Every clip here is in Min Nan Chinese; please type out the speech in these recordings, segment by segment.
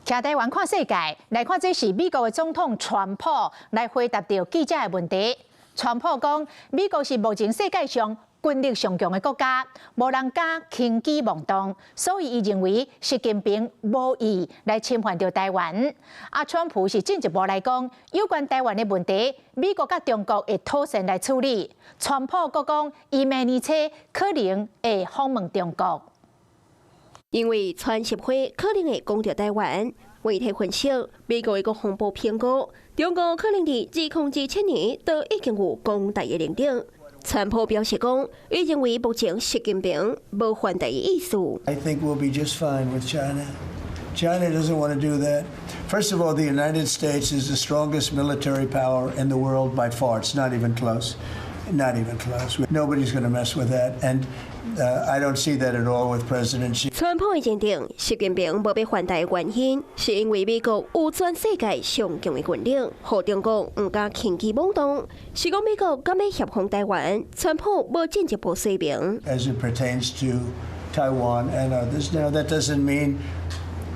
徛台灣看世界，來看這是美國的總統川普來回答著記者的問題。川普講，美國是目前世界上軍力上強的國家，無人敢輕舉妄動，所以伊認為習近平無意來侵犯著台灣。啊，川普是進一步來講，有關台灣的問題，美國佮中國會妥善來處理。川普閣講，伊明年初可能會訪問中國。因為川習會可能會講著台灣，媒體分析，美國的國防部評估，中國可能佇2027年都已經有攻台的能力。川普表示講，伊認為目前習近平無犯台的意思。 I think we'll be just fine with China. China doesn't want to do that. First of all, the United States is the strongest military power in the world by far. It's not even close. Not even close. Nobody's going to mess with that. And I don't see that at all with President Xi. 川普認定習近平無欲犯台的原因，是因為美國有全世界上強的軍力，予中國毋敢輕舉妄動。是講美國敢欲協防台灣，川普無進一步說明。 As it pertains to Taiwan and others, now that doesn't mean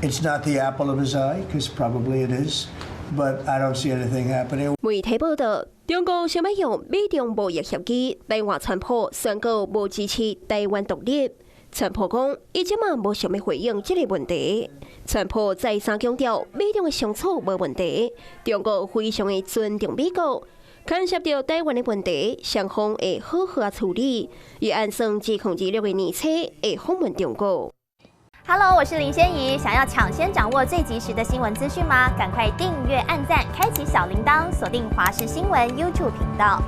it's not the apple of his eye, because probably it is. But I don't see anything happening. 媒體報道，中國想欲用美中貿易協議來換川普宣告無支持台灣獨立。川普講，伊這馬無想欲回應這個問題。川普再三強調，美中的相處無問題，中國非常的尊重美國。牽涉著台灣的問題，雙方會好好仔處理。伊按算2026年初會訪問中國。 Hello，我是林仙怡。想要搶先掌握最及時的新聞資訊嗎？趕快訂閱、按讚、開啟小鈴鐺，鎖定華視新聞 YouTube 頻道。